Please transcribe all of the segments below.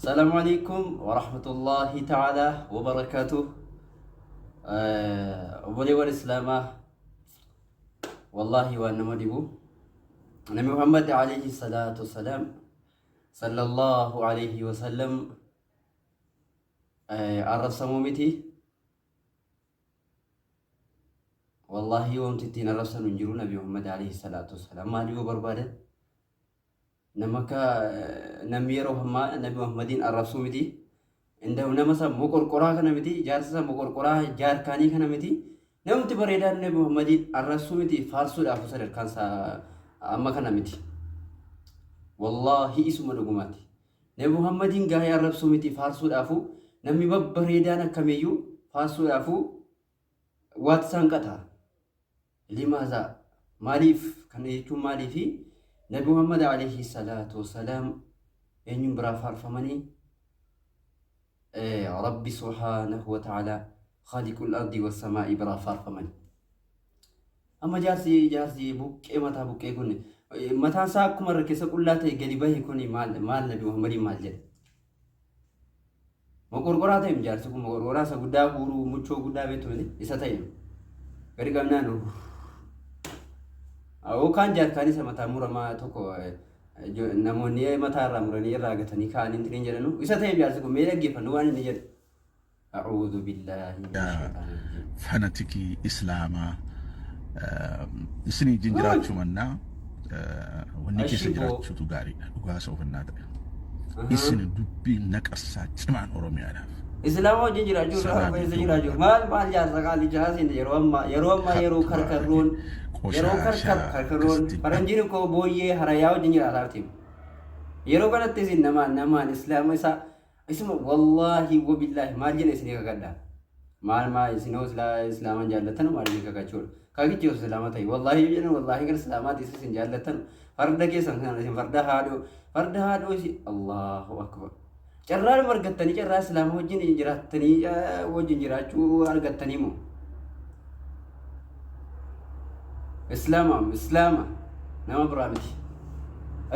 Salaamu alaikum warahmatullahi ta'ala wabarakaatuh. Obboleewwan Islaamaa, wallaahi waan nama dhibu, Nabi Muhammad alayhi salaatu wassalaam, sallallahu alayhi wasallam, arrabsamuu miti. Wallaahi wanti ittiin arrabsanu hin jiru. Nabi Muhammad alayhi salaatu wassalaam maal yoo barbaadan, nama akka namni yeroo ammaa Nabi Muhammadiin arrabsuu miti. Indahu nama san moqorqoraa kana miti, jaarsa san moqorqoraa jaarkaanii kana miti. Namti bareedaan Nabi Muhammadiin arrabsuu miti, faarsuudhaaf sadarkaan isaa amma kana miti. Wallaahi isuma dhugumaati. Nabi Muhammadiin gaa'ee arrabsuu miti, faarsuudhaafu namni babbareedaan akkamiyyuu faarsuudhaafu waati isaan qata. Limaazaa, maaliif kana jechuun? Maaliifi Nabi Muhammad alayhi salaatu wasalaam eenyuun biraa faarfamanii? Rabbi subhaanahu wa ta'ala khaaliqul ardi wassamaa'i biraa faarfamanii. Amma jaarsi buqqee mataa buqqee kun, mataan isaa akkuma irra keessa qullaa ta'e gadi bahe kun, maal maal Nabi Muhammadiin maal jedhe? Moqorqoraa ta'e jaarsi kun, moqorqoraa isa guddaa guuruu muchoo guddaa beektu miti, isa ta'e gadi qabnaan yookaan jaarkaan isa mataa muramaa tokko namoonni mataa irraa muranii irraa gatanii kaa'anii ittiin jedhanu isa ta'e jaarsi kun. Mee dhaggeeffannu waan inni jedhu. A'uudhu billaahi mina shayxaani rajiim. Fanatikii islaamaa isinii wajjin jiraachuu mannaa wanni keessa Ashiboo. jiraachuutu gaariidha. Dhugaa isa ofannaa ta'e. Isin dubbii naqarsaa cimaan Oromiyaadhaaf. Islaama wajjin jiraachuu irraa Sanaaf keessa iddoo jiraachuu barbaada. maal maal jaarsa qaalii jaasin yeroo ammaa, yeroo ammaa, yeroo Hattuu karkarroon, yeroo qoshaashaa karkarroon akkasitti faranjiin koo booyyee harayaa wajjin jiraataarti. Yeroo kanatti isin namaan namaan islaama isaa isuma wallaahi wabillaahi maal jedhe isinii kakadha. Maal maal isinoo islaaman jaallattan maal isin kakachuudha. Kakichi osoo islaama ta'e wallaahi yoo jedhan, wallaahi kan islaamaati isa isin jaallattan farda keessan kana isin farda haadhoo, farda haadhoo isin. Allahu akbar. Carraa argattanii, carraa islaama wajjin jiraattanii, wajjin jiraachuu argattanii moo? Islaama, islaama nama biraa miti.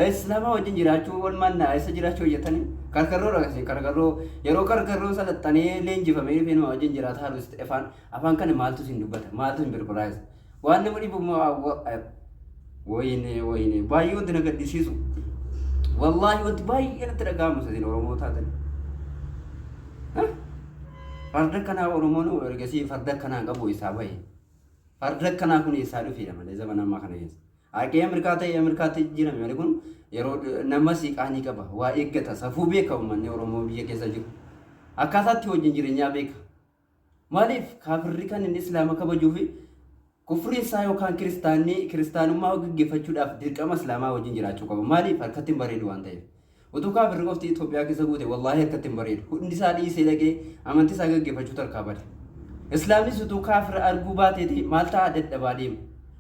Islaama wajjin jiraachuu wal mannaa isa jiraachuu hojjetanii karkarroo dhaqasi karkarroo, yeroo karkarroo salaxxanee leenjifamee dhufee nama wajjin jiraataa halu afaan afaan kana maaltu isin dubbata, maaltu isin birbiraayisa? Waan nama dhibu immoo, wayine wayine, baay'ee wanti na gaddisiisu, wallaahi wanti baay'ee natti dhaga'amu isin Oromoo taatan. Farda kanaa Oromoon ergasii farda akkanaa qabu isaa bahe. Farda akkanaa kun eessaa dhufeedha malee zamana ammaa kana keessa? Haqee Ameerikaa ta'e Ameerikaatti jijjiirame malee kun yeroo nama siiqaanii qaba. Waa eeggata. Safuu beeka uummanni Oromoo biyya keessa jiru. Akkaataatti wajjin jireenyaa beeka. Maaliif kaafirri kan inni Islaama kabajuu fi kufriin isaa yookaan kiristaanni kiristaanummaa gaggeeffachuudhaaf dirqama Islaamaa wajjin jiraachuu qaba. Maaliif? Harkatti hin bareedu waan ta'eef. Utuu kaafirri qofti Itoophiyaa keessa guute, wallaahi harkatti hin bareedu. Hundi isaa dhiisee dhaqee amantii isaa gaggeeffachuu tarkaa bada. Islaamnis utuu kaafira arguu baateeti maal ta'a? Dadhabaa deema.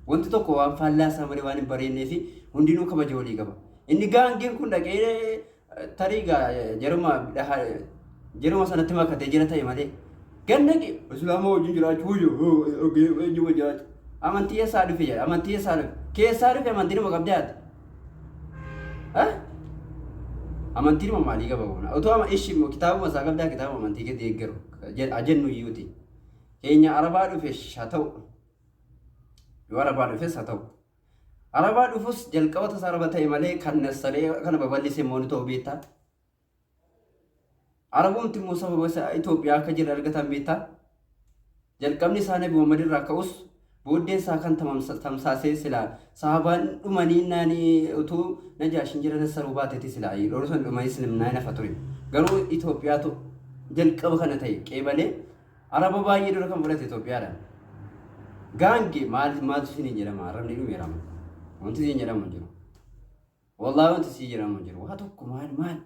Wanti tokko waan faallaa isaa malee waan hin bareednee fi hundinuu kabaja walii qaba. Inni gaangeen kun dhaqee tarii jaruma jaruma sanatti makatee jira ta'e malee. Gannaqi Islaama wajjin jiraachuu eenyu wajjin jiraachuu? Amantii eessaa dhufe jedha. Amantii eessaa dhufe? Keessaa dhufe amantii nama qabdee haati. Amantii nama maalii qaba kun? Otoo ama ishi immoo kitaabuma isaa qabdaa, kitaaba amantii kee deeggaru jennu iyyuuti. Keenya Arabaa dhufe haa ta'u. Yoo Arabaa dhufes haa ta'u. Arabaa dhufus jalqaba tasa Araba ta'e malee kan nassaree kana babal'ise immoo ni ta'u beektaa. Arabumti immoo sababa isa Itoophiyaa akka jiran argatan beektaa. Jalqabni isaa Nabi Muhammad irraa ka'us, booddeen isaa kan tamsaasee silaa sahabaan dhumanii naanii utuu Najaashin jira nassaruu baateeti silaa yeroo san dhumanii islimnaa nafa ture. Garuu Itoophiyaatu jalqaba kana ta'e qeebalee Araba baay'ee dura kan fudhate Itoophiyaadha. Gaange maal maaltu isiniin jedhama? Arabni dhumeera. Wanti isin jedhamu hin jiru. Wallaahi wanti isin jedhamu hin jiru. Waa tokko maal maal?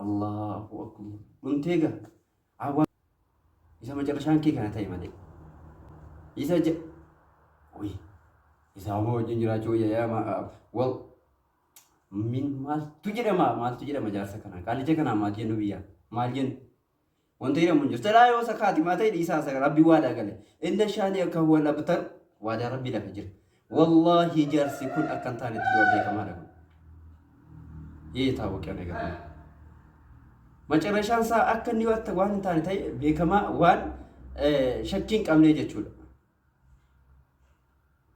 Allahu akbar. Dhumtee gaa. Awwa isa macarrashaan kee kana ta'e malee. Isa Uy. Isa amma wajjin jiraachuu wayya. Wal min maaltu jedhama, maaltu jedhama jaarsa kana? Qaalicha kanaa maal jennu biyya? Maal jennu? Wanta jedhamu hin jiru. Silaa yoo isa kaatimaa ta'e dhiisaa, isa Rabbi waadaa gale. Inna shaanii akka huwa labtar, waadaa Rabbi lafa jira. Wallaahi jaarsi kun akka hin taanetti dura beekamaadha kun. Yee taawwaqee ነገር ነው. Macarrashaan isaa akka inni waan hin taane ta'e beekamaa waan shakkii hin qabne jechuudha.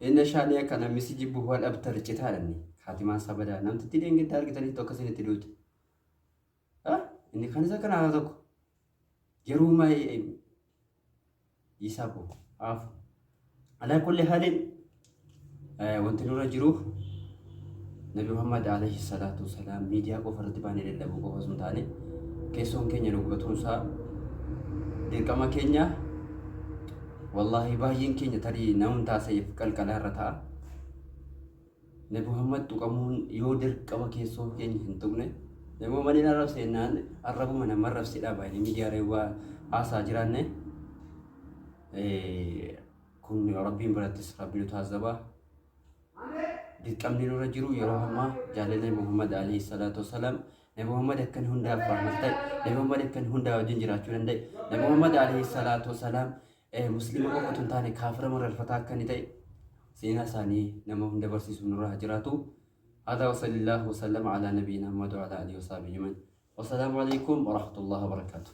Inna shaanii akka namni si jibbu wal abtar citaadha inni. Kaatimaan isaa badaa. Namtitti dheengadda argitanii tokko isinitti duute. Inni kan isa kanaa tokko. Yeroo isaa boo haafu. Alaa kulli haalin wanti nurra jiru Nabi Muhammad alayhi salaatu wasalaam miidiyaa qofa irratti baanee lallabuu qofa osoo hin taane keessoon keenya nu gubatuun isaa dirqama keenya. Wallaahi baay'een keenya tarii namuun taaseef qalqalaa irra ta'a. Nabi Muhammad tuqamuun yoo dirqama keessoo keenya hin tuqne, Nabi Muhammadiin arrabse jennaan arrabuma nama arrabsedha baay'ee miidiyaa reewwaa haasaa jiraanne kun Rabbiin birattis Rabbi nu taazzaba. Dirqamni nurra jiru yeroo ammaa jaalala Nabi Muhammad alayhi salaatu wasalaam, Nabi Muhammad akkan hundaaf rahmata ta'e, Nabi Muhammad akkan hundaa wajjin jiraachuu danda'e, Nabi Muhammad alayhi salaatu wasalaam muslima qofa otoo hin taane kaafira mararfataa akka inni ta'e seenaa isaanii nama hunda barsiisuu nurra haa jiraatu. Hada wa sallallahu wa sallama ala nabiyina Muhammad wa ala alihi wa sahbihi ajma'in. Wassalaamu alaikum wa rahmatullahi wa barakatuh.